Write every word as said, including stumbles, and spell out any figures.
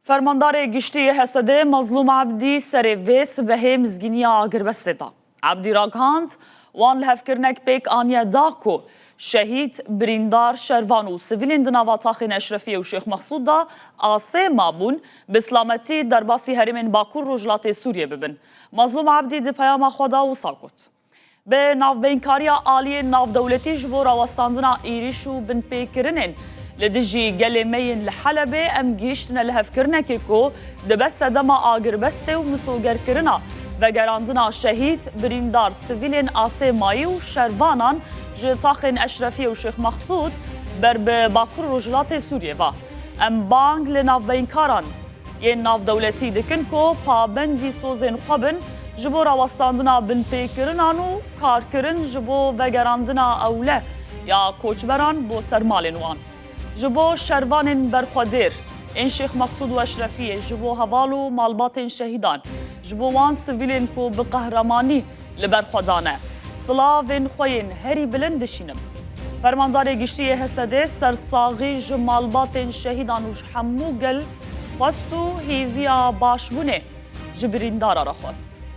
Fermandarê Giştî yê H S D'ê Mazlûm Ebdî serê vê sibehê mizgîniya agirbestê da. Ebdî ragihand, wan lihevkirinek pêk aniye da ku şehîd, birîndar, şervan û sivîlên di nava taxên Eşrefiyê û Şêx Mexsûd de asê mabûn, bi silametî derbasî herêmên Bakur Rojhilatê Sûriyê bibin. Mazlûm Ebdî di peyama xwe de wisa got. Bi navbeynkariya aliyên navdewletî ji bo rawestandina êrîş û binpêkirinên li dijî gelê me yên li Helebê, em gihîştine lihevkirinekê ku dibe sedema agirbestê û misogerkirina vegerandina şehîd, birîndar, sivîlên asê mayî û şervanan ji taxên Eşrefiyê û Şêx Mexsûd ber bi Bakur Rojhilatê Sûriyê ve. Em bang li navbeynkaran yên navdewletî dikin ku pabendî sozên xwe bin ji bo rawestandina binpêkirinan û karkirin ji bo vegerandina ewle ya koçberan bo ser malên wan. Ji bo şervanên berxwedêr ên Şêx Mexsûd û Eşrefiyê, ji bo heval û malbatên şehîdan, ji bo wan sivîlên ku bi qehremanî li ber xwe dane, silavên xwe yên herî bilind dişînim. Fermandarê Giştî yê H S D'ê sersaxî ji malbatên şehîdan û ji hemû gel xwest û hêviya başbûnê ji birîndara re xwest.